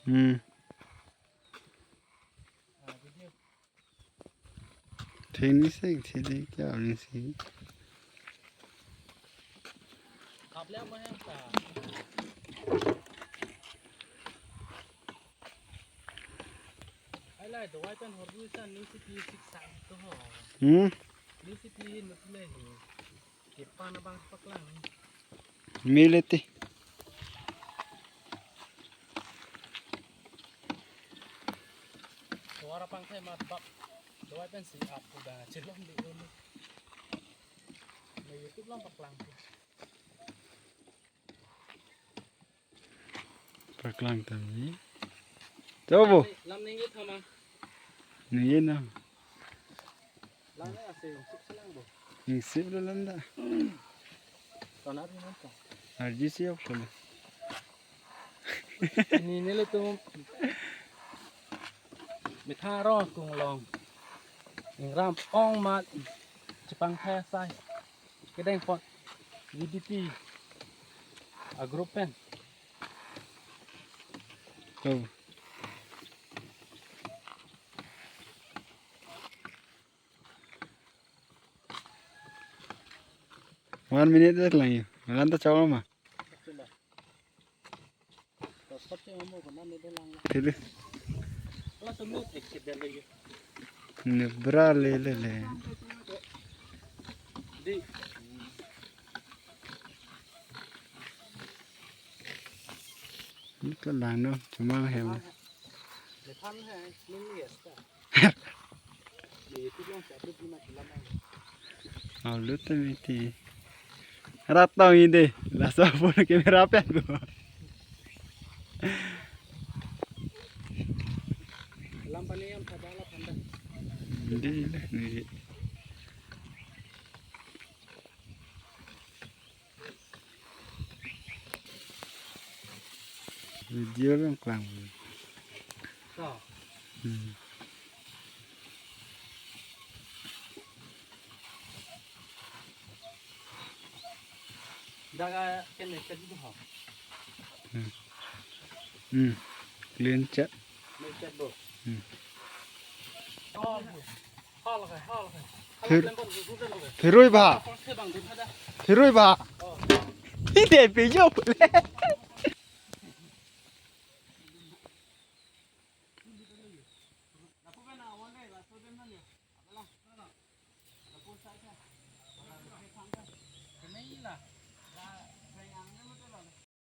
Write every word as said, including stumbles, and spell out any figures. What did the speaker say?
Hmm. Thengni se, thengni kya ni si. Ai lai, dawai pen horbu isa ni city six sang to ho. Hmm? Ni city nut le hi. Kepan abang paklang. Militi. Suara pangthai mat bak. Dawai pen si up udah cilom di ulu. Na YouTube lang paklang. Paklang tami. Coba. Lam ningit hama. Ningit na. Lang na ase, sik selang bo. Ningsip lo landa. Tonar ni nonton. Arji si ok solo. Ni nele tu. Methang arong akung along. Ingram ong mat. Chepangthai asai. Kedeng pot. V D P. A group pen. Oh. One minute lang yo. Malan ta chawang ma. Tili. Nubra le le le. Ito lang no, cuma hem. Aw, lut ta miti. Rat tong ide. Laso phone camera pen ko. Lam pani am pada la panda. Hindi, hindi. Video lang klang. Ka. Hmm. Daga kene kedi ho. Hmm. Hmm. Clean chat. Clean chat bo. Hmm. Oh. Phir-, phirui ba. Phirui ba. Ide pe jo le.